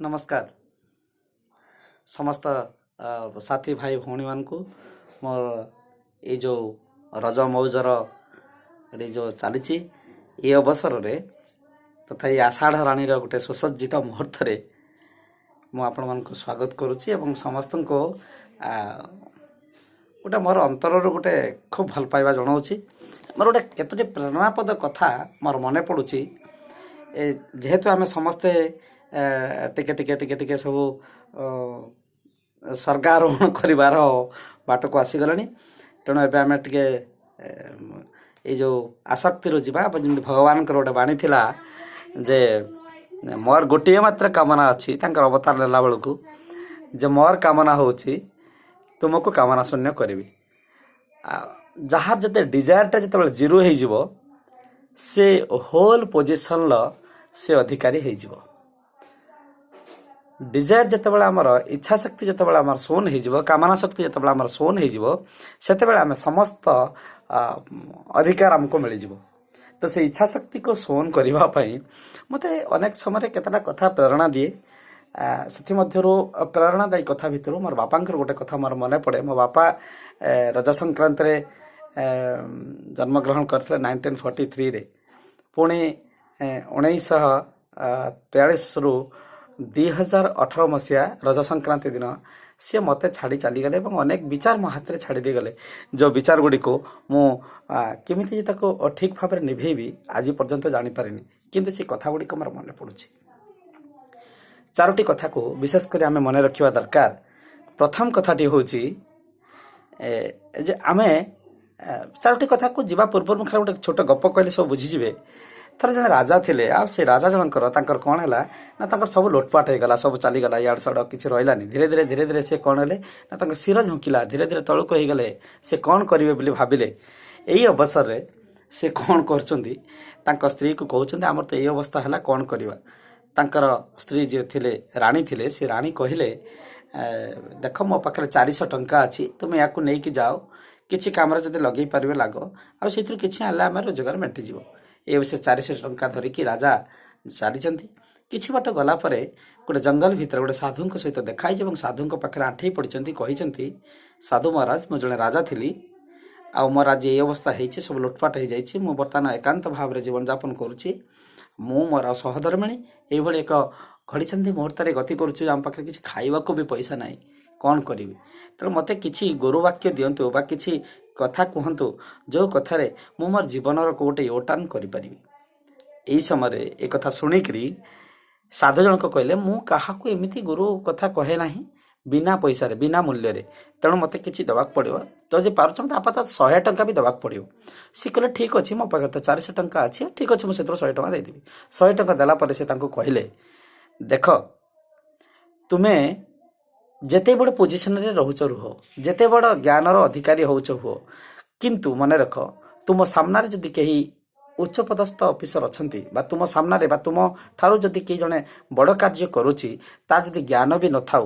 ନମସ୍କାର ସମସ୍ତ ସାଥୀ ଭାଇ ଭଉଣୀମାନଙ୍କୁ। ମୋର ଏଇ ଯେଉଁ ରଜ ମଉଜର ଏଠି ଯେଉଁ ଚାଲିଛି, ଏ ଅବସରରେ ତଥା ଏଇ ଆଷାଢ଼ ରାଣୀର ଗୋଟେ ସୁସଜ୍ଜିତ ମୁହୂର୍ତ୍ତରେ ମୁଁ ଆପଣମାନଙ୍କୁ ସ୍ୱାଗତ କରୁଛି ଏବଂ ସମସ୍ତଙ୍କୁ ଗୋଟେ ମୋର ଅନ୍ତରରୁ ଗୋଟେ ଖୁବ୍ ଭଲ ପାଇବା ଜଣାଉଛି। ମୋର ଗୋଟେ କେତୋଟି ପ୍ରେରଣାପଦ କଥା ମୋର ମନେ ପଡ଼ୁଛି। ଏ ଯେହେତୁ ଆମେ ସମସ୍ତେ ଟିକେ ଟିକେ ଟିକେ ଟିକେ ସବୁ ସ୍ୱର୍ଗାରୋହଣ କରିବାର ବାଟକୁ ଆସିଗଲେଣି, ତେଣୁ ଏବେ ଆମେ ଟିକେ ଏଇ ଯେଉଁ ଆସକ୍ତିରୁ ଯିବା। ଯେମିତି ଭଗବାନଙ୍କର ଗୋଟେ ବାଣୀ ଥିଲା ଯେ ମୋର ଗୋଟିଏ ମାତ୍ର କାମନା ଅଛି, ତାଙ୍କର ଅବତାର ନେଲା ବେଳକୁ, ଯେ ମୋର କାମନା ହେଉଛି ତୁମକୁ କାମନା ଶୂନ୍ୟ କରିବି। ଆଉ ଯାହାର ଯେତେ ଡିଜାୟାରଟା ଯେତେବେଳେ ଜିରୋ ହେଇଯିବ, ସେ ହୋଲ୍ ପୋଜିସନର ସେ ଅଧିକାରୀ ହେଇଯିବ। ଡିଜାୟାର ଯେତେବେଳେ ଆମର, ଇଚ୍ଛା ଶକ୍ତି ଯେତେବେଳେ ଆମର ଶୂନ ହେଇଯିବ, କାମନା ଶକ୍ତି ଯେତେବେଳେ ଆମର ଶୂନ ହେଇଯିବ, ସେତେବେଳେ ଆମେ ସମସ୍ତ ଅଧିକାର ଆମକୁ ମିଳିଯିବ। ତ ସେ ଇଚ୍ଛା ଶକ୍ତିକୁ ଶୂନ କରିବା ପାଇଁ ମୋତେ ଅନେକ ସମୟରେ କେତେଟା କଥା ପ୍ରେରଣା ଦିଏ। ସେଥିମଧ୍ୟରୁ ପ୍ରେରଣାଦାୟୀ କଥା ଭିତରୁ ମୋର ବାପାଙ୍କର ଗୋଟେ କଥା ମୋର ମନେ ପଡ଼େ। ମୋ ବାପା ରଜ ସଂକ୍ରାନ୍ତିରେ ଜନ୍ମଗ୍ରହଣ କରିଥିଲେ 1943ରେ। ପୁଣି 1943ରୁ 2018 ମସିହା ରଜ ସଂକ୍ରାନ୍ତି ଦିନ ସିଏ ମୋତେ ଛାଡ଼ି ଚାଲିଗଲେ ଏବଂ ଅନେକ ବିଚାର ମୋ ହାତରେ ଛାଡ଼ି ଦେଇଗଲେ, ଯେଉଁ ବିଚାର ଗୁଡ଼ିକୁ ମୁଁ କେମିତି ଯେ ତାକୁ ଠିକ୍ ଭାବରେ ନିଭେଇବି ଆଜି ପର୍ଯ୍ୟନ୍ତ ଜାଣିପାରିନି। କିନ୍ତୁ ସେ କଥା ଗୁଡ଼ିକ ମୋର ମନେ ପଡ଼ୁଛି। ଚାରୋଟି କଥାକୁ ବିଶେଷ କରି ଆମେ ମନେ ରଖିବା ଦରକାର। ପ୍ରଥମ କଥାଟି ହେଉଛି ଯେ ଆମେ ଚାରୋଟି କଥାକୁ ଯିବା ପୂର୍ବରୁ ମୁଁ ଖାଲି ଗୋଟେ ଛୋଟ ଗପ କହିଲେ ସବୁ ବୁଝିଯିବେ। ଥରେ ଜଣେ ରାଜା ଥିଲେ। ଆଉ ସେ ରାଜା ଜଣଙ୍କର ତାଙ୍କର କ'ଣ ହେଲା ନା, ତାଙ୍କର ସବୁ ଲୋଟପାଟ ହେଇଗଲା, ସବୁ ଚାଲିଗଲା, ଇଆଡ଼ୁ ସିଆଡ଼ୁ କିଛି ରହିଲାନି। ଧୀରେ ଧୀରେ ଧୀରେ ଧୀରେ ସେ କ'ଣ ହେଲେ ନା, ତାଙ୍କ ଶିର ଝୁଙ୍କିଲା, ଧୀରେ ଧୀରେ ତଳକୁ ହେଇଗଲେ। ସେ କ'ଣ କରିବେ ବୋଲି ଭାବିଲେ। ଏଇ ଅବସରରେ ସେ କ'ଣ କରୁଛନ୍ତି, ତାଙ୍କ ସ୍ତ୍ରୀକୁ କହୁଛନ୍ତି, ଆମର ତ ଏଇ ଅବସ୍ଥା ହେଲା, କ'ଣ କରିବା? ତାଙ୍କର ସ୍ତ୍ରୀ ଯିଏ ଥିଲେ, ରାଣୀ ଥିଲେ, ସେ ରାଣୀ କହିଲେ, ଦେଖ, ମୋ ପାଖରେ 400 ଟଙ୍କା ଅଛି, ତୁମେ ୟାକୁ ନେଇକି ଯାଅ, କିଛି କାମରେ ଯଦି ଲଗେଇ ପାରିବେ ଲାଗ, ଆଉ ସେଥିରୁ କିଛି ଆଣିଲେ ଆମର ରୋଜଗାର ମେଣ୍ଟିଯିବ। ଏ ସେ 400 ଟଙ୍କା ଧରିକି ରାଜା ଚାଲିଛନ୍ତି। କିଛି ବାଟ ଗଲା ପରେ ଗୋଟେ ଜଙ୍ଗଲ ଭିତରେ ଗୋଟେ ସାଧୁଙ୍କ ସହିତ ଦେଖା ହେଇଛି ଏବଂ ସାଧୁଙ୍କ ପାଖରେ ଆଣ୍ଠେଇ ପଡ଼ିଛନ୍ତି। କହିଛନ୍ତି, ସାଧୁ ମହାରାଜ, ମୁଁ ଜଣେ ରାଜା ଥିଲି ଆଉ ମୋର ଆଜି ଏଇ ଅବସ୍ଥା ହେଇଛି, ସବୁ ଲୁଟପାଟ ହେଇଯାଇଛି। ମୁଁ ବର୍ତ୍ତମାନ ଏକାନ୍ତ ଭାବରେ ଜୀବନଯାପନ କରୁଛି। ମୁଁ ମୋର ଆଉ ସହଧର୍ମିଣୀ ଏଇଭଳି ଏକ ଘଡ଼ିସନ୍ଧି ମୁହୂର୍ତ୍ତରେ ଗତି କରୁଛୁ। ଆମ ପାଖରେ କିଛି ଖାଇବାକୁ ବି ପଇସା ନାହିଁ, କ'ଣ କରିବି? ତେଣୁ ମୋତେ କିଛି ଗୁରୁ ବାକ୍ୟ ଦିଅନ୍ତୁ ବା କିଛି କଥା କୁହନ୍ତୁ, ଯେଉଁ କଥାରେ ମୁଁ ମୋର ଜୀବନର ଗୋଟେ ୟୁଟର୍ନ କରିପାରିବି। ଏଇ ସମୟରେ ଏ କଥା ଶୁଣିକିରି ସାଧୁ ଜଣକ କହିଲେ, ମୁଁ କାହାକୁ ଏମିତି ଗୁରୁ କଥା କହେ ନାହିଁ ବିନା ପଇସାରେ, ବିନା ମୂଲ୍ୟରେ। ତେଣୁ ମୋତେ କିଛି ଦେବାକୁ ପଡ଼ିବ। ଯଦି ପାରୁଛ, ମୋତେ ଆପାତତଃ 100 ଟଙ୍କା ବି ଦେବାକୁ ପଡ଼ିବ। ସିଏ କହିଲେ, ଠିକ୍ ଅଛି, ମୋ ପାଖରେ ତ 400 ଟଙ୍କା ଅଛି, ଠିକ୍ ଅଛି, ମୁଁ ସେଥିରୁ 100 ଟଙ୍କା ଦେଇଦେବି। 100 ଟଙ୍କା ଦେଲା ପରେ ସେ ତାଙ୍କୁ କହିଲେ, ଦେଖ, ତୁମେ ଯେତେ ବଡ଼ ପୋଜିସନରେ ରହୁଛ ରୁହ, ଯେତେ ବଡ଼ ଜ୍ଞାନର ଅଧିକାରୀ ହଉଛ ହୁଅ, କିନ୍ତୁ ମନେ ରଖ, ତୁମ ସାମ୍ନାରେ ଯଦି କେହି ଉଚ୍ଚ ପଦସ୍ଥ ଅଫିସର ଅଛନ୍ତି ବା ତୁମ ସାମ୍ନାରେ ବା ତୁମ ଠାରୁ ଯଦି କେହି ଜଣେ ବଡ଼ କାର୍ଯ୍ୟ କରୁଛି, ତାର ଯଦି ଜ୍ଞାନ ବି ନଥାଉ,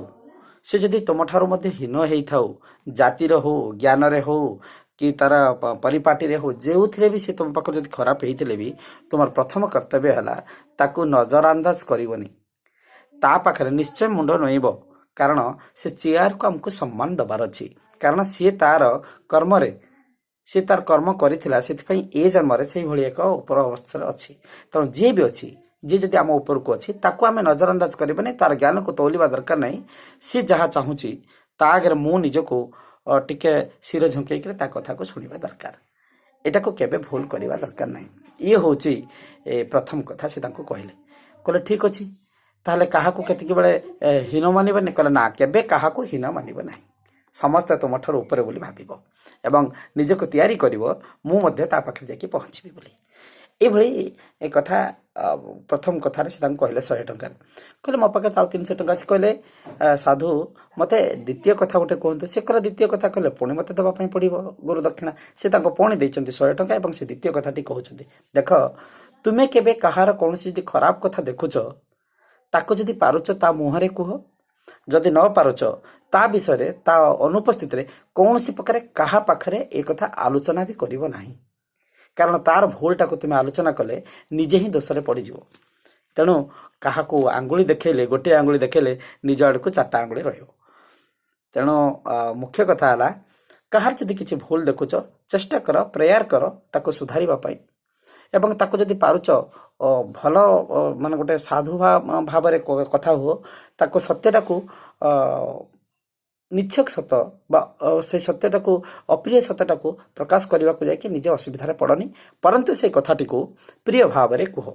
ସେ ଯଦି ତୁମଠାରୁ ମଧ୍ୟ ହୀନ ହେଇଥାଉ, ଜାତିର ହଉ, ଜ୍ଞାନରେ ହଉ କି ତାର ପରିପାଟିରେ ହଉ, ଯେଉଁଥିରେ ବି ସେ ତୁମ ପାଖରୁ ଯଦି ଖରାପ ହେଇଥିଲେ ବି, ତୁମର ପ୍ରଥମ କର୍ତ୍ତବ୍ୟ ହେଲା ତାକୁ ନଜର ଅନ୍ଦାଜ କରିବନି। ତା ପାଖରେ ନିଶ୍ଚୟ ମୁଣ୍ଡ ନଇଁବ, କାରଣ ସେ ଚେୟାରକୁ ଆମକୁ ସମ୍ମାନ ଦେବାର ଅଛି। କାରଣ ସିଏ ତାର କର୍ମରେ, ସିଏ ତାର କର୍ମ କରିଥିଲା, ସେଥିପାଇଁ ଏ ଜନ୍ମରେ ସେଇଭଳି ଏକ ଉପର ଅବସ୍ଥାରେ ଅଛି। ତେଣୁ ଯିଏ ବି ଅଛି, ଯିଏ ଯଦି ଆମ ଉପରକୁ ଅଛି, ତାକୁ ଆମେ ନଜର ଅନ୍ଦାଜ କରିବାନି, ତାର ଜ୍ଞାନକୁ ତୌଲିବା ଦରକାର ନାହିଁ। ସିଏ ଯାହା ଚାହୁଁଛି, ତା ଆଗରେ ମୁଁ ନିଜକୁ ଟିକେ ଶିର ଝୁଙ୍କେଇକିରି ତା କଥାକୁ ଶୁଣିବା ଦରକାର। ଏଟାକୁ କେବେ ଭୁଲ କରିବା ଦରକାର ନାହିଁ। ଇଏ ହେଉଛି ପ୍ରଥମ କଥା ସେ ତାଙ୍କୁ କହିଲେ। କହିଲେ, ଠିକ୍ ଅଛି, ତାହେଲେ କାହାକୁ କେତିକି ବେଳେ ହୀନ ମାନିବନି? କହିଲେ, ନା, କେବେ କାହାକୁ ହୀନ ମାନିବ ନାହିଁ। ସମସ୍ତେ ତୁମଠାରୁ ଉପରେ ବୋଲି ଭାବିବ ଏବଂ ନିଜକୁ ତିଆରି କରିବ, ମୁଁ ମଧ୍ୟ ତା ପାଖରେ ଯାଇକି ପହଞ୍ଚିବି ବୋଲି। ଏଇଭଳି ଏ କଥା ପ୍ରଥମ କଥାରେ ସେ ତାଙ୍କୁ କହିଲେ 100 ଟଙ୍କାରେ। କହିଲେ, ମୋ ପାଖରେ ତ ଆଉ 300 ଟଙ୍କା ଅଛି। କହିଲେ, ସାଧୁ, ମୋତେ ଦ୍ୱିତୀୟ କଥା ଗୋଟେ କୁହନ୍ତୁ। ସେ କହିଲେ, ଦ୍ୱିତୀୟ କଥା କହିଲେ ପୁଣି ମୋତେ ଦେବା ପାଇଁ ପଡ଼ିବ ଗୁରୁ ଦକ୍ଷିଣା। ସେ ତାଙ୍କୁ ପୁଣି ଦେଇଛନ୍ତି 100 ଟଙ୍କା ଏବଂ ସେ ଦ୍ୱିତୀୟ କଥାଟି କହୁଛନ୍ତି, ଦେଖ, ତୁମେ କେବେ କାହାର କୌଣସି ଯଦି ଖରାପ କଥା ଦେଖୁଛ, ତାକୁ ଯଦି ପାରୁଛ ତା ମୁହଁରେ କୁହ। ଯଦି ନ ପାରୁଛ, ତା ବିଷୟରେ ତା ଅନୁପସ୍ଥିତିରେ କୌଣସି ପ୍ରକାରେ କାହା ପାଖରେ ଏ କଥା ଆଲୋଚନା ବି କରିବ ନାହିଁ। କାରଣ ତାର ଭୁଲଟାକୁ ତୁମେ ଆଲୋଚନା କଲେ ନିଜେ ହିଁ ଦୋଷରେ ପଡ଼ିଯିବ। ତେଣୁ କାହାକୁ ଆଙ୍ଗୁଳି ଦେଖେଇଲେ, ଗୋଟିଏ ଆଙ୍ଗୁଳି ଦେଖେଇଲେ ନିଜ ଆଡ଼କୁ ଚାରିଟା ଆଙ୍ଗୁଳି ରହିବ। ତେଣୁ ମୁଖ୍ୟ କଥା ହେଲା, କାହାର ଯଦି କିଛି ଭୁଲ ଦେଖୁଛ, ଚେଷ୍ଟା କର, ପ୍ରେୟାର କର ତାକୁ ସୁଧାରିବା ପାଇଁ ଏବଂ ତାକୁ ଯଦି ପାରୁଛ ଭଲ ମାନେ ଗୋଟେ ସାଧୁ ଭାବରେ କଥା ହୁଅ। ତାକୁ ସତ୍ୟଟାକୁ, ନିଛକ ସତ ବା ସେଇ ସତ୍ୟଟାକୁ, ଅପ୍ରିୟ ସତ୍ୟଟାକୁ ପ୍ରକାଶ କରିବାକୁ ଯାଇକି ନିଜେ ଅସୁବିଧାରେ ପଡ଼ନି, ପରନ୍ତୁ ସେଇ କଥାଟିକୁ ପ୍ରିୟ ଭାବରେ କୁହ।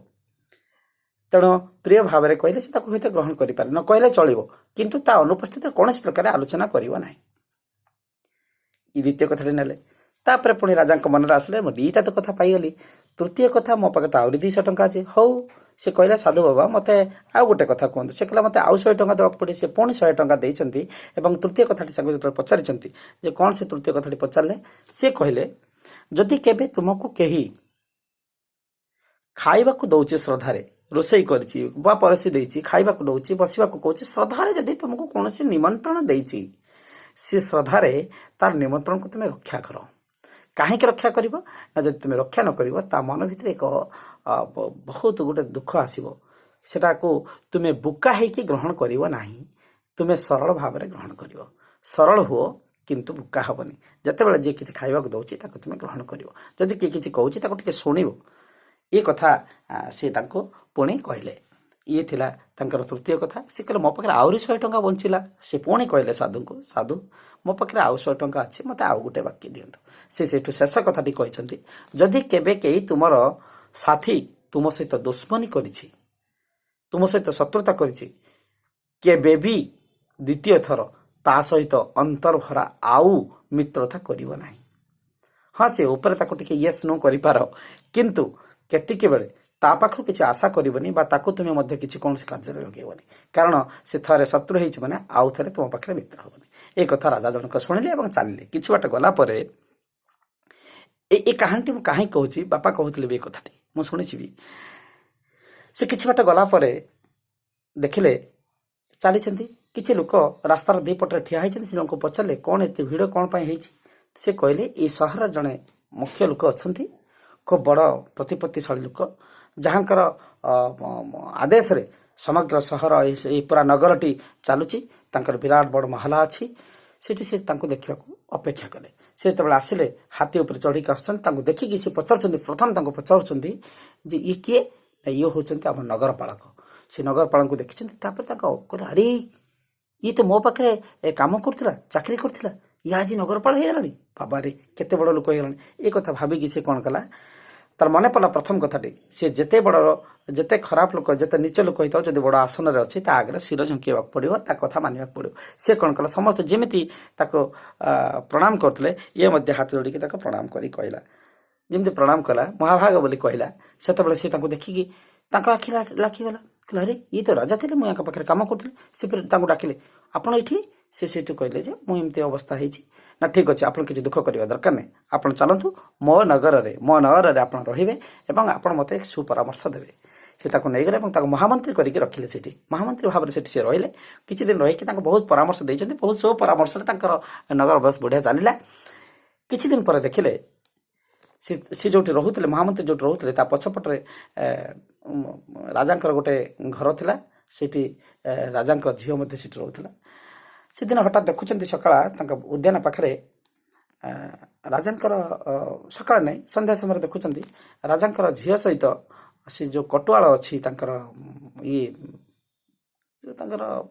ତେଣୁ ପ୍ରିୟ ଭାବରେ କହିଲେ ସେ ତାକୁ ହୁଏତ ଗ୍ରହଣ କରିପାରେ। ନ କହିଲେ ଚଳିବ, କିନ୍ତୁ ତା ଅନୁପସ୍ଥିତିରେ କୌଣସି ପ୍ରକାର ଆଲୋଚନା କରିବ ନାହିଁ। ଏ ଦ୍ୱିତୀୟ କଥାଟି ନେଲେ। ତାପରେ ପୁଣି ରାଜାଙ୍କ ମନରେ ଆସିଲେ, ମୁଁ ଦୁଇଟା ତ କଥା ପାଇଗଲି, ତୃତୀୟ କଥା, ମୋ ପାଖରେ ତ ଆହୁରି 200 ଟଙ୍କା ଅଛି। ହଉ, ସେ କହିଲା, ସାଧୁ ବାବା, ମୋତେ ଆଉ ଗୋଟେ କଥା କୁହନ୍ତୁ। ସେ କହିଲା, ମୋତେ ଆଉ 100 ଟଙ୍କା ଦେବାକୁ ପଡ଼ିବ। ସେ ପୁଣି 100 ଟଙ୍କା ଦେଇଛନ୍ତି ଏବଂ ତୃତୀୟ କଥାଟି ତାଙ୍କୁ ଯେତେବେଳେ ପଚାରିଛନ୍ତି ଯେ କ'ଣ ସେ ତୃତୀୟ କଥାଟି ପଚାରିଲେ, ସେ କହିଲେ, ଯଦି କେବେ ତୁମକୁ କେହି ଖାଇବାକୁ ଦଉଛି, ଶ୍ରଦ୍ଧାରେ ରୋଷେଇ କରିଛି ବା ପରସି ଦେଇଛି, ଖାଇବାକୁ ଦଉଛି, ବସିବାକୁ କହୁଛି, ଶ୍ରଦ୍ଧାରେ ଯଦି ତୁମକୁ କୌଣସି ନିମନ୍ତ୍ରଣ ଦେଇଛି, ସେ ଶ୍ରଦ୍ଧାରେ ତାର ନିମନ୍ତ୍ରଣକୁ ତୁମେ ରକ୍ଷା କର। କାହିଁକି ରକ୍ଷା କରିବ ନା, ଯଦି ତୁମେ ରକ୍ଷା ନ କରିବ, ତା ମନ ଭିତରେ ଏକ ବହୁତ ଗୋଟେ ଦୁଃଖ ଆସିବ। ସେଟାକୁ ତୁମେ ବୋକା ହେଇକି ଗ୍ରହଣ କରିବ ନାହିଁ, ତୁମେ ସରଳ ଭାବରେ ଗ୍ରହଣ କରିବ। ସରଳ ହୁଅ, କିନ୍ତୁ ବୋକା ହବନି। ଯେତେବେଳେ ଯିଏ କିଛି ଖାଇବାକୁ ଦଉଛି, ତାକୁ ତୁମେ ଗ୍ରହଣ କରିବ। ଯଦି କିଏ କିଛି କହୁଛି, ତାକୁ ଟିକେ ଶୁଣିବ। ଏ କଥା ସେ ତାଙ୍କୁ ପୁଣି କହିଲେ। ଇଏ ଥିଲା ତାଙ୍କର ତୃତୀୟ କଥା। ସେ କହିଲେ, ମୋ ପାଖରେ ଆହୁରି 100 ଟଙ୍କା ବଞ୍ଚିଲା। ସେ ପୁଣି କହିଲେ ସାଧୁଙ୍କୁ, ସାଧୁ, ମୋ ପାଖରେ ଆଉ 100 ଟଙ୍କା ଅଛି, ମୋତେ ଆଉ ଗୋଟେ ବାକ୍ୟ ଦିଅନ୍ତୁ। ସେ ସେଇଠୁ ଶେଷ କଥାଟି କହିଛନ୍ତି, ଯଦି କେବେ କେହି ତୁମର ସାଥୀ ତୁମ ସହିତ ଦୁଶ୍ମନୀ କରିଛି, ତୁମ ସହିତ ଶତ୍ରୁତା କରିଛି, କେବେ ବି ଦ୍ୱିତୀୟ ଥର ତା ସହିତ ଅନ୍ତର୍ଭରା ଆଉ ମିତ୍ରତା କରିବ ନାହିଁ। ହଁ, ସେ ଉପରେ ତାକୁ ଟିକେ ୟେସ୍ ନୋ କରିପାର, କିନ୍ତୁ କେତିକି ବେଳେ ତା ପାଖରୁ କିଛି ଆଶା କରିବନି ବା ତାକୁ ତୁମେ ମଧ୍ୟ କିଛି କୌଣସି କାର୍ଯ୍ୟରେ ଲଗେଇବନି। କାରଣ ସେ ଥରେ ଶତ୍ରୁ ହେଇଛି ମାନେ ଆଉ ଥରେ ତୁମ ପାଖରେ ମିତ୍ର ହବନି। ଏ କଥା ରାଜା ଜଣକ ଶୁଣିଲେ ଏବଂ ଚାଲିଲେ। କିଛି ବାଟ ଗଲା ପରେ ଏ କାହାଣୀଟି ମୁଁ କାହିଁକି କହୁଛି, ବାପା କହୁଥିଲେ ବି ଏ କଥାଟି ମୁଁ ଶୁଣିଛି ବି। ସେ କିଛି ବାଟ ଗଲା ପରେ ଦେଖିଲେ, ଚାଲିଛନ୍ତି, କିଛି ଲୋକ ରାସ୍ତାର ଦି ପଟରେ ଠିଆ ହେଇଛନ୍ତି। ସେ ଜଣଙ୍କୁ ପଚାରିଲେ, କ'ଣ ଏତେ ଭିଡ଼ କ'ଣ ପାଇଁ ହେଇଛି? ସେ କହିଲେ, ଏଇ ସହରର ଜଣେ ମୁଖ୍ୟ ଲୋକ ଅଛନ୍ତି, ଖୁବ୍ ବଡ଼ ପ୍ରତିପତ୍ତିଶାଳୀ ଲୋକ, ଯାହାଙ୍କର ଆଦେଶରେ ସମଗ୍ର ସହର, ଏଇ ପୁରା ନଗରଟି ଚାଲୁଛି। ତାଙ୍କର ବିରାଟ ବଡ଼ ମହଲା ଅଛି। ସେଠି ସେ ତାଙ୍କୁ ଦେଖିବାକୁ ଅପେକ୍ଷା କଲେ। ସେ ଯେତେବେଳେ ଆସିଲେ, ହାତୀ ଉପରେ ଚଢ଼ିକି ଆସୁଛନ୍ତି, ତାଙ୍କୁ ଦେଖିକି ସେ ପଚାରୁଛନ୍ତି, ପ୍ରଥମ ତାଙ୍କୁ ପଚାରୁଛନ୍ତି ଯେ ଇଏ କିଏ? ନା, ଇଏ ହେଉଛନ୍ତି ଆମ ନଗରପାଳକ। ସେ ନଗରପାଳଙ୍କୁ ଦେଖିଛନ୍ତି। ତାପରେ ତାଙ୍କ କହିଲେ, ଆରେ, ଇଏ ତ ମୋ ପାଖରେ କାମ କରୁଥିଲା, ଚାକିରି କରୁଥିଲା, ଇଏ ଆଜି ନଗରପାଳ ହେଇଗଲାଣି। ବାବାରେ, କେତେ ବଡ଼ ଲୋକ ହେଇଗଲାଣି। ଏ କଥା ଭାବିକି ସେ କ'ଣ କଲା? ତାର ମନେ ପଡ଼ିଲା ପ୍ରଥମ କଥାଟି। ସେ ଯେତେ ବଡ଼, ଯେତେ ଖରାପ ଲୋକ, ଯେତେ ନୀଚ ଲୋକ ହେଇଥାଉ, ଯଦି ବଡ଼ ଆସନରେ ଅଛି, ତା ଆଗରେ ଶିର ଝୁଙ୍କିବାକୁ ପଡ଼ିବ, ତା କଥା ମାନିବାକୁ ପଡ଼ିବ। ସେ କ'ଣ କଲା? ସମସ୍ତେ ଯେମିତି ତାକୁ ପ୍ରଣାମ କରୁଥିଲେ, ଇଏ ମଧ୍ୟ ହାତ ଯୋଡ଼ିକି ତାକୁ ପ୍ରଣାମ କରି କହିଲା, ଯେମିତି ପ୍ରଣାମ କଲା, ମହାଭାଗ ବୋଲି କହିଲା, ସେତେବେଳେ ସେ ତାଙ୍କୁ ଦେଖିକି ତାଙ୍କ ଆଖି ଲାଖିଗଲା। କହିଲେ, ଆରେ, ଇଏ ତ ରାଜା ଥିଲେ, ମୁଁ ୟାଙ୍କ ପାଖରେ କାମ କରୁଥିଲି। ସେ ଫେର ତାଙ୍କୁ ଡାକିଲେ, ଆପଣ ଏଇଠି? ସେ ସେଇଠୁ କହିଲେ ଯେ ମୁଁ ଏମିତି ଅବସ୍ଥା ହେଇଛି। ନା, ଠିକ୍ ଅଛି, ଆପଣ କିଛି ଦୁଃଖ କରିବା ଦରକାର ନାହିଁ। ଆପଣ ଚାଲନ୍ତୁ ମୋ ନଗରରେ, ମୋ ନଗରରେ ଆପଣ ରହିବେ ଏବଂ ଆପଣ ମୋତେ ସୁପରାମର୍ଶ ଦେବେ। ସେ ତାକୁ ନେଇଗଲେ ଏବଂ ତାକୁ ମହାମନ୍ତ୍ରୀ କରିକି ରଖିଲେ ସେଠି। ମହାମନ୍ତ୍ରୀ ଭାବରେ ସେଠି ସେ ରହିଲେ। କିଛି ଦିନ ରହିକି ତାଙ୍କୁ ବହୁତ ପରାମର୍ଶ ଦେଇଛନ୍ତି। ବହୁତ ସୁପରାମର୍ଶରେ ତାଙ୍କର ନଗର ବେଶ ବଢ଼ିଆ ଚାଲିଲା। କିଛି ଦିନ ପରେ ଦେଖିଲେ, ସେ ଯୋଉଠି ରହୁଥିଲେ, ମହାମନ୍ତ୍ରୀ ଯୋଉଠି ରହୁଥିଲେ, ତା ପଛପଟରେ ରାଜାଙ୍କର ଗୋଟେ ଘର ଥିଲା। ସେଠି ରାଜାଙ୍କ ଝିଅ ମଧ୍ୟ ସେଠି ରହୁଥିଲା। ସେଦିନ ହଠାତ୍ ଦେଖୁଛନ୍ତି, ସକାଳ ତାଙ୍କ ଉଦ୍ୟାନ ପାଖରେ ରାଜାଙ୍କର, ସକାଳ ନାହିଁ, ସନ୍ଧ୍ୟା ସମୟରେ ଦେଖୁଛନ୍ତି, ରାଜାଙ୍କର ଝିଅ ସହିତ ସେ ଯୋଉ କଟୁଆଳ ଅଛି ତାଙ୍କର, ଇଏ ଯୋଉ ତାଙ୍କର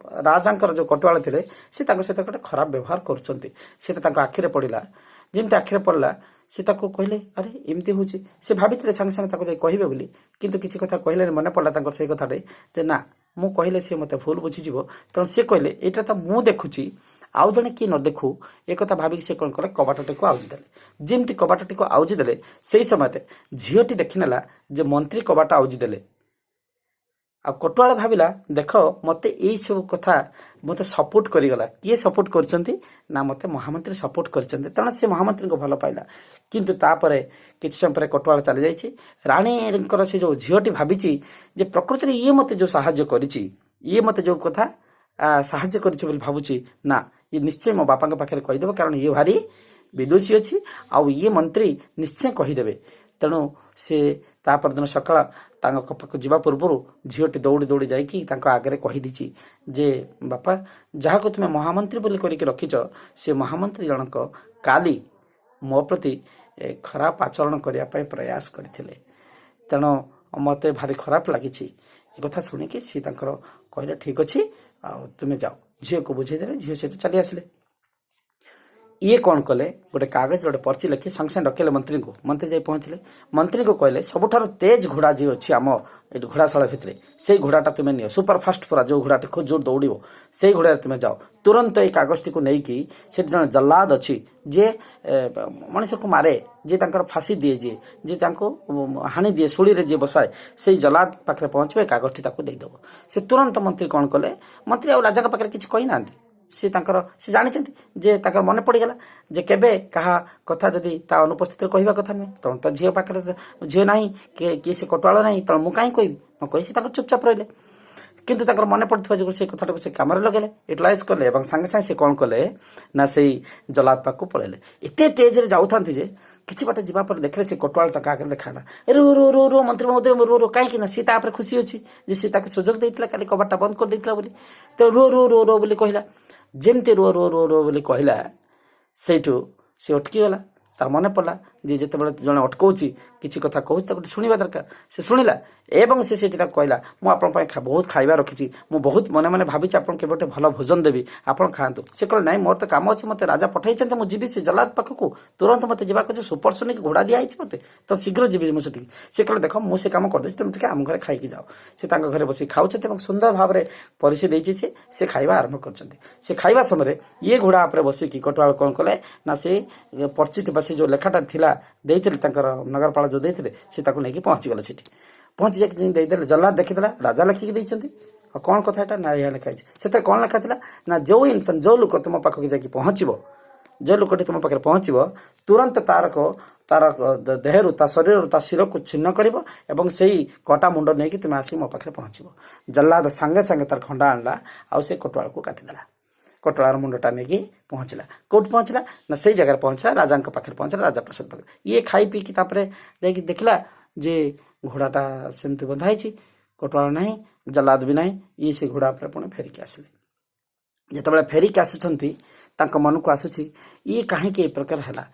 ରାଜାଙ୍କର ଯୋଉ କଟୁଆଳ ଥିଲେ, ସେ ତାଙ୍କ ସହିତ ଗୋଟେ ଖରାପ ବ୍ୟବହାର କରୁଛନ୍ତି। ସେଇଟା ତାଙ୍କ ଆଖିରେ ପଡ଼ିଲା। ଯେମିତି ଆଖିରେ ପଡ଼ିଲା, ସେ ତାକୁ କହିଲେ, ଆରେ, ଏମିତି ହଉଛି। ସେ ଭାବିଥିଲେ ସାଙ୍ଗେ ସାଙ୍ଗେ ତାକୁ ଯାଇ କହିବେ ବୋଲି, କିନ୍ତୁ କିଛି କଥା କହିଲେନି। ମନେ ପଡ଼ିଲା ତାଙ୍କର ସେଇ କଥାଟି ଯେ ନା, ମୁଁ କହିଲେ ସିଏ ମୋତେ ଭୁଲ ବୁଝିଯିବ। ତେଣୁ ସେ କହିଲେ, ଏଇଟା ତ ମୁଁ ଦେଖୁଛି, ଆଉ ଜଣେ କିଏ ନ ଦେଖୁ। ଏ କଥା ଭାବିକି ସେ କ'ଣ କଲେ? କବାଟଟିକୁ ଆଉଜି ଦେଲେ। ଯେମିତି କବାଟଟିକୁ ଆଉଜି ଦେଲେ, ସେଇ ସମୟରେ ଝିଅଟି ଦେଖିନେଲା ଯେ ମନ୍ତ୍ରୀ କବାଟ ଆଉଜି ଦେଲେ। ଆଉ କଟୁଆଳ ଭାବିଲା, ଦେଖ, ମତେ ଏଇ ସବୁ କଥା ମତେ ସପୋର୍ଟ କରିଗଲା। କିଏ ସପୋର୍ଟ କରିଛନ୍ତି? ନା, ମତେ ମହାମନ୍ତ୍ରୀ ସପୋର୍ଟ କରିଛନ୍ତି। ତେଣୁ ସେ ମହାମନ୍ତ୍ରୀଙ୍କୁ ଭଲ ପାଇଲା। କିନ୍ତୁ ତାପରେ କିଛି ସମୟ ପରେ କଟୁଆଳ ଚାଲି ଯାଇଛି। ରାଣୀଙ୍କର ସେ ଯୋଉ ଝିଅଟି ଭାବିଛି ଯେ ପ୍ରକୃତିରେ ଇଏ ମତେ ଯୋଉ ସାହାଯ୍ୟ କରିଛି, ଇଏ ମତେ ଯୋଉ କଥା ସାହାଯ୍ୟ କରିଛି ବୋଲି ଭାବୁଛି, ନା, ଇଏ ନିଶ୍ଚୟ ମୋ ବାପାଙ୍କ ପାଖରେ କହିଦେବ, କାରଣ ଇଏ ଭାରି ବିଦୁଷୀ ଅଛି ଆଉ ଇଏ ମନ୍ତ୍ରୀ ନିଶ୍ଚୟ କହିଦେବେ। ତେଣୁ ସେ ତା ପରଦିନ ସକାଳ ତାଙ୍କ ପାଖକୁ ଯିବା ପୂର୍ବରୁ ଝିଅଟି ଦୌଡ଼ି ଦୌଡ଼ି ଯାଇକି ତାଙ୍କ ଆଗରେ କହିଦେଇଛି ଯେ, ବାପା, ଯାହାକୁ ତୁମେ ମହାମନ୍ତ୍ରୀ ବୋଲି କରିକି ରଖିଛ, ସେ ମହାମନ୍ତ୍ରୀ ଜଣକ କାଲି ମୋ ପ୍ରତି ଖରାପ ଆଚରଣ କରିବା ପାଇଁ ପ୍ରୟାସ କରିଥିଲେ। ତେଣୁ ମୋତେ ଭାରି ଖରାପ ଲାଗିଛି। ଏ କଥା ଶୁଣିକି ସିଏ ତାଙ୍କର କହିଲେ, ଠିକ ଅଛି, ଆଉ ତୁମେ ଯାଅ। ଝିଅକୁ ବୁଝେଇଦେଲେ। ଝିଅ ସେଠୁ ଚାଲି ଆସିଲେ। ଇଏ କ'ଣ କଲେ? ଗୋଟେ କାଗଜ, ଗୋଟେ ପର୍ଚି ଲେଖି ସାଙ୍ଗେ ସାଙ୍ଗେ ଡକେଇଲେ ମନ୍ତ୍ରୀଙ୍କୁ। ମନ୍ତ୍ରୀ ଯାଇ ପହଞ୍ଚିଲେ। ମନ୍ତ୍ରୀଙ୍କୁ କହିଲେ, ସବୁଠାରୁ ତେଜ ଘୋଡ଼ା ଯିଏ ଅଛି ଆମ ଏଠି ଘୋଡ଼ାଶାଳା ଭିତରେ, ସେଇ ଘୋଡ଼ାଟା ତୁମେ ନିଅ। ସୁପର ଫାଷ୍ଟ ପୁରା ଯୋଉ ଘୋଡ଼ାଟି ଖୁବ୍ ଜୋର ଦୌଡ଼ିବ, ସେଇ ଘୋଡ଼ାରେ ତୁମେ ଯାଅ। ତୁରନ୍ତ ଏଇ କାଗଜଟିକୁ ନେଇକି ସେଠି ଜଣେ ଜଲ୍ଲାଦ ଅଛି, ଯିଏ ମଣିଷକୁ ମାରେ, ଯିଏ ତାଙ୍କର ଫାଶୀ ଦିଏ, ଯିଏ ତାଙ୍କୁ ହାଣି ଦିଏ, ଶୂଳିରେ ଯିଏ ବସାଏ, ସେଇ ଜଲ୍ଲାଦ ପାଖରେ ପହଞ୍ଚିବ। ଏ କାଗଜଟି ତାକୁ ଦେଇଦେବ। ସେ ତୁରନ୍ତ ମନ୍ତ୍ରୀ କ'ଣ କଲେ? ମନ୍ତ୍ରୀ ଆଉ ରାଜାଙ୍କ ପାଖରେ କିଛି କହିନାହାନ୍ତି। ସେ ତାଙ୍କର ସେ ଜାଣିଛନ୍ତି ଯେ ତାଙ୍କର ମନେ ପଡ଼ିଗଲା ଯେ କେବେ କାହା କଥା ଯଦି ତା ଅନୁପସ୍ଥିତିରେ କହିବା କଥା ନୁହେଁ। ତେଣୁ ତ ଝିଅ ପାଖରେ ଝିଅ ନାହିଁ କି ସେ କଟୁଆଳ ନାହିଁ, ତେଣୁ ମୁଁ କାହିଁ କହିବି? ନ କହି ସେ ତାଙ୍କର ଚୁପଚାପ ରହିଲେ। କିନ୍ତୁ ତାଙ୍କର ମନେ ପଡ଼ିଥିବା ଯୋଗୁଁ ସେ କଥାଟାକୁ ସେ କାମରେ ଲଗେଇଲେ, ୟୁଟିଲାଇଜ କଲେ ଏବଂ ସାଙ୍ଗେ ସାଙ୍ଗେ ସେ କ'ଣ କଲେ ନା ସେଇ ଜଲାଦ ପାଖକୁ ପଳେଇଲେ। ଏତେ ତେଜରେ ଯାଉଥାନ୍ତି ଯେ କିଛି ବାଟ ଯିବା ପରେ ଦେଖିଲେ ସେ କଟୁଆଳ ତାଙ୍କ ଆଗରେ ଦେଖାହେଲା। ରୁ ରୁ ରୁ ରୁ, ମନ୍ତ୍ରୀ ମହୋଦୟ, ରୁ ରୁ। କାହିଁକି ନା ସିଏ ତା ଉପରେ ଖୁସି ଅଛି ଯେ ସେ ତାକୁ ସୁଯୋଗ ଦେଇଥିଲା, କାଲି କବାଟଟା ବନ୍ଦ କରିଦେଇଥିଲା ବୋଲି। ତ ରୁହ ରୁହ ରୁହ ରୁହ ବୋଲି କହିଲା। ଯେମିତି ରୁହ ରୁହ ରୁହ ରୁହ ବୋଲି କହିଲା, ସେଇଠୁ ସେ ଅଟକିଗଲା। ତାର ମନେ ପଡ଼ିଲା ଯେ ଯେତେବେଳେ ଜଣେ ଅଟକଉଛି, କିଛି କଥା କହୁଛି, ତାକୁ ଟିକେ ଶୁଣିବା ଦରକାର। ସେ ଶୁଣିଲା ଏବଂ ସେ ସେଠି ତାକୁ କହିଲା, ମୁଁ ଆପଣଙ୍କ ପାଇଁ ବହୁତ ଖାଇବା ରଖିଛି। ମୁଁ ବହୁତ ମନେ ମନେ ଭାବିଛି ଆପଣ କେବେ ଗୋଟେ ଭଲ ଭୋଜନ ଦେବି, ଆପଣ ଖାଆନ୍ତୁ। ସେ କହିଲେ, ନାଇଁ, ମୋର ତ କାମ ଅଛି, ମୋତେ ରାଜା ପଠେଇଛନ୍ତି, ମୁଁ ଯିବି ସେ ଜଲାଦ ପାଖକୁ, ତୁରନ୍ତ ମୋତେ ଯିବାକୁ ଅଛି। ସୁପରସୋନିକ ଘୋଡ଼ା ଦିଆହେଇଛି ମୋତେ, ତ ଶୀଘ୍ର ଯିବି ମୁଁ ସେଠିକି। ସେ କହିଲେ, ଦେଖ, ମୁଁ ସେ କାମ କରିଦେଉଛି, ତୁମେ ଟିକେ ଆମ ଘରେ ଖାଇକି ଯାଅ। ସେ ତାଙ୍କ ଘରେ ବସିକି ଖାଉଛନ୍ତି ଏବଂ ସୁନ୍ଦର ଭାବରେ ପରିଷି ଦେଇଛି ସେ। ସେ ଖାଇବା ଆରମ୍ଭ କରିଛନ୍ତି। ସେ ଖାଇବା ସମୟରେ ଇଏ ଘୋଡ଼ା ଉପରେ ବସିକି କଟୁଆଳ କ'ଣ କଲେ ନା ସେ ପର୍ଚି ଥିବା ସେ ଯୋଉ ଲେଖାଟା ଥିଲା, ଦେଇଥିଲେ ତାଙ୍କର ନଗରପାଳ ଯୋଉ ଦେଇଥିଲେ, ସେ ତାକୁ ନେଇକି ପହଞ୍ଚିଗଲେ ସେଠି। ପହଞ୍ଚି ଯାଇକି ଯେମିତି ଦେଇଦେଲେ, ଜଲ୍ଲାଦ ଦେଖିଦେଲା, ରାଜା ଲେଖିକି ଦେଇଛନ୍ତି। ଆଉ କ'ଣ କଥା ଏଟା? ନା, ଏହା ଲେଖା ହେଇଛି। ସେଥିରେ କ'ଣ ଲେଖା ଥିଲା ନା, ଯୋଉ ଇନସାନ, ଯୋଉ ଲୋକ ତୁମ ପାଖକୁ ଯାଇକି ପହଞ୍ଚିବ, ଯେଉଁ ଲୋକଟି ତୁମ ପାଖରେ ପହଞ୍ଚିବ, ତୁରନ୍ତ ତାର ଦେହରୁ, ତା ଶରୀରରୁ ତା ଶିରକୁ ଛିନ୍ନ କରିବ ଏବଂ ସେଇ କଟା ମୁଣ୍ଡ ନେଇକି ତୁମେ ଆସିକି ମୋ ପାଖରେ ପହଞ୍ଚିବ। ଜଲ୍ଲାଦ ସାଙ୍ଗେ ସାଙ୍ଗେ ତାର ଖଣ୍ଡା ଆଣିଲା ଆଉ ସେ କଟୁଆଳକୁ କାଟିଦେଲା। କଟୁଆଳର ମୁଣ୍ଡଟା ନେଇକି ପହଞ୍ଚିଲା। କୋଉଠି ପହଞ୍ଚିଲା ନା ସେଇ ଜାଗାରେ ପହଞ୍ଚିଲା, ରାଜାଙ୍କ ପାଖରେ ପହଞ୍ଚିଲା, ରାଜା ପ୍ରସାଦ ପାଖରେ। ଇଏ ଖାଇ ପିଇକି ତାପରେ ଯାଇକି ଦେଖିଲା ଯେ ଘୋଡ଼ାଟା ସେମିତି ବନ୍ଧା ହେଇଛି, କଟୁଆଳ ନାହିଁ, ଜଲ୍ଲାଦ ବି ନାହିଁ। ଇଏ ସେ ଘୋଡ଼ା ଉପରେ ପୁଣି ଫେରିକି ଆସିଲେ। ଯେତେବେଳେ ଫେରିକି ଆସୁଛନ୍ତି, ତାଙ୍କ ମନକୁ ଆସୁଛି, ଇଏ କାହିଁକି ଏ ପ୍ରକାର ହେଲା?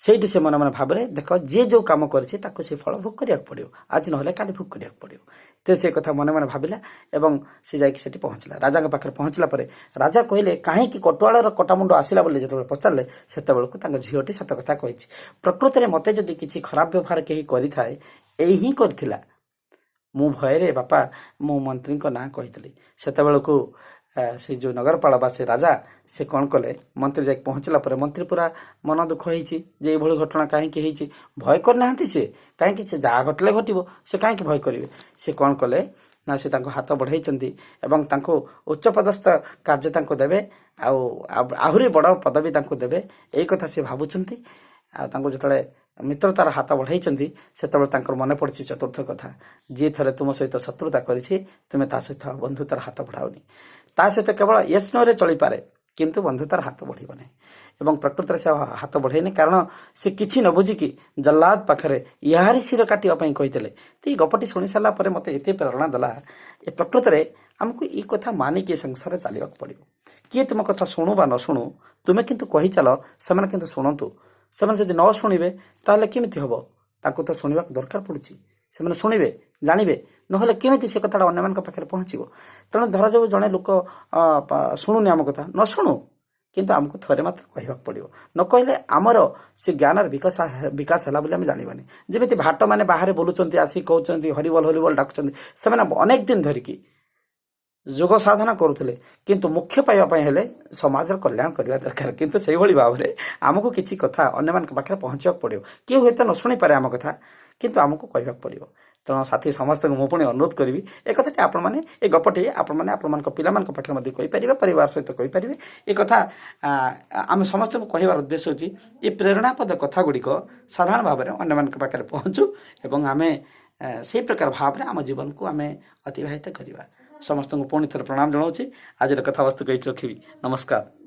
ସେଇଠୁ ସେ ମନେ ମନେ ଭାବରେ, ଦେଖ, ଯିଏ ଯୋଉ କାମ କରିଛି ତାକୁ ସେ ଫଳ ଭୋଗ କରିବାକୁ ପଡ଼ିବ, ଆଜି ନହେଲେ କାଲି ଭୋଗ କରିବାକୁ ପଡ଼ିବ। ତ ସେ କଥା ମନେ ମନେ ଭାବିଲା ଏବଂ ସେ ଯାଇକି ସେଠି ପହଞ୍ଚିଲା। ରାଜାଙ୍କ ପାଖରେ ପହଞ୍ଚିଲା ପରେ ରାଜା କହିଲେ, କାହିଁକି କଟୁଆଳର କଟାମୁଣ୍ଡ ଆସିଲା ବୋଲି ଯେତେବେଳେ ପଚାରିଲେ, ସେତେବେଳକୁ ତାଙ୍କ ଝିଅଟି ସତ କଥା କହିଛି। ପ୍ରକୃତରେ ମୋତେ ଯଦି କିଛି ଖରାପ ବ୍ୟବହାର କେହି କରିଥାଏ, ଏଇ ହିଁ କରିଥିଲା। ମୁଁ ଭୟରେ ବାପା, ମୁଁ ମନ୍ତ୍ରୀଙ୍କ ନାଁ କହିଥିଲି। ସେତେବେଳକୁ ସେ ଯୋଉ ନଗରପାଳ ବା ସେ ରାଜା, ସେ କ'ଣ କଲେ? ମନ୍ତ୍ରୀ ଯାଇକି ପହଞ୍ଚିଲା ପରେ ମନ୍ତ୍ରୀ ପୁରା ମନ ଦୁଃଖ ହେଇଛି ଯେ ଏଇଭଳି ଘଟଣା କାହିଁକି ହେଇଛି। ଭୟ କରିନାହାନ୍ତି ସେ। କାହିଁକି? ସେ ଯାହା ଘଟିଲେ ଘଟିବ, ସେ କାହିଁକି ଭୟ କରିବେ? ସେ କ'ଣ କଲେ ନା ସେ ତାଙ୍କୁ ହାତ ବଢ଼େଇଛନ୍ତି ଏବଂ ତାଙ୍କୁ ଉଚ୍ଚ ପଦସ୍ଥ କାର୍ଯ୍ୟ ତାଙ୍କୁ ଦେବେ ଆଉ ଆହୁରି ବଡ଼ ପଦବୀ ତାଙ୍କୁ ଦେବେ, ଏଇ କଥା ସେ ଭାବୁଛନ୍ତି। ଆଉ ତାଙ୍କୁ ଯେତେବେଳେ ମିତ୍ରତାର ହାତ ବଢ଼େଇଛନ୍ତି, ସେତେବେଳେ ତାଙ୍କର ମନେ ପଡ଼ିଛି ଚତୁର୍ଥ କଥା, ଯିଏ ଥରେ ତୁମ ସହିତ ଶତ୍ରୁତା କରିଛି, ତୁମେ ତା ସହିତ ବନ୍ଧୁତାର ହାତ ବଢ଼ାଅନି। ତା ସହିତ କେବଳ ୟେସ୍ ନୋରେ ଚଳିପାରେ, କିନ୍ତୁ ବନ୍ଧୁତାର ହାତ ବଢ଼ିବ ନାହିଁ। ଏବଂ ପ୍ରକୃତରେ ସେ ହାତ ବଢ଼େଇନି, କାରଣ ସେ କିଛି ନ ବୁଝିକି ଜଲ୍ଲାଦ ପାଖରେ ଏହାରି ଶିର କାଟିବା ପାଇଁ କହିଥିଲେ। ତ ଏଇ ଗପଟି ଶୁଣି ସାରିଲା ପରେ ମୋତେ ଏତେ ପ୍ରେରଣା ଦେଲା, ଏ ପ୍ରକୃତରେ ଆମକୁ ଏଇ କଥା ମାନିକି ଏ ସଂସାରରେ ଚାଲିବାକୁ ପଡ଼ିବ। କିଏ ତୁମ କଥା ଶୁଣୁ ବା ନ ଶୁଣୁ, ତୁମେ କିନ୍ତୁ କହିଚାଲ, ସେମାନେ କିନ୍ତୁ ଶୁଣନ୍ତୁ। ସେମାନେ ଯଦି ନ ଶୁଣିବେ ତାହେଲେ କେମିତି ହବ? ତାଙ୍କୁ ତ ଶୁଣିବାକୁ ଦରକାର ପଡୁଛି। ସେମାନେ ଶୁଣିବେ, ଜାଣିବେ, ନହେଲେ କେମିତି ସେ କଥାଟା ଅନ୍ୟମାନଙ୍କ ପାଖରେ ପହଞ୍ଚିବ? ତେଣୁ ଧରାଯାଉ ଜଣେ ଲୋକ ଶୁଣୁନି ଆମ କଥା, ନ ଶୁଣୁ, କିନ୍ତୁ ଆମକୁ ଥରେ ମାତ୍ର କହିବାକୁ ପଡ଼ିବ। ନ କହିଲେ ଆମର ସେ ଜ୍ଞାନର ବିକାଶ ହେଲା ବୋଲି ଆମେ ଜାଣିବାନି। ଯେମିତି ଭାଟମାନେ ବାହାରେ ବୁଲୁଛନ୍ତି, ଆସିକି କହୁଛନ୍ତି, ହରିବୋଲ ହରିବୋଲ ଡାକୁଛନ୍ତି, ସେମାନେ ଅନେକ ଦିନ ଧରିକି ଯୋଗ ସାଧନା କରୁଥିଲେ, କିନ୍ତୁ ମୋକ୍ଷ ପାଇବା ପାଇଁ ହେଲେ ସମାଜର କଲ୍ୟାଣ କରିବା ଦରକାର। କିନ୍ତୁ ସେଇଭଳି ଭାବରେ ଆମକୁ କିଛି କଥା ଅନ୍ୟମାନଙ୍କ ପାଖରେ ପହଞ୍ଚିବାକୁ ପଡ଼ିବ। କିଏ ହୁଏତ ନ ଶୁଣିପାରେ ଆମ କଥା, କିନ୍ତୁ ଆମକୁ କହିବାକୁ ପଡ଼ିବ। ତେଣୁ ସାଥୀ ସମସ୍ତଙ୍କୁ ମୁଁ ପୁଣି ଅନୁରୋଧ କରିବି, ଏ କଥାଟି ଆପଣମାନେ, ଏ ଗପଟି ଆପଣମାନେ ଆପଣମାନଙ୍କ ପିଲାମାନଙ୍କ ପାଖରେ ମଧ୍ୟ କହିପାରିବେ, ପରିବାର ସହିତ କହିପାରିବେ। ଏ କଥା ଆମେ ସମସ୍ତଙ୍କୁ କହିବାର ଉଦ୍ଦେଶ୍ୟ ହେଉଛି, ଏ ପ୍ରେରଣାପଦ କଥା ଗୁଡ଼ିକ ସାଧାରଣ ଭାବରେ ଅନ୍ୟମାନଙ୍କ ପାଖରେ ପହଞ୍ଚୁ ଏବଂ ଆମେ ସେଇ ପ୍ରକାର ଭାବରେ ଆମ ଜୀବନକୁ ଆମେ ଅତିବାହିତ କରିବା। ସମସ୍ତଙ୍କୁ ପୁଣି ଥରେ ପ୍ରଣାମ ଜଣାଉଛି। ଆଜିର କଥାବସ୍ତୁକୁ ଏଇଠି ରଖିବି। ନମସ୍କାର।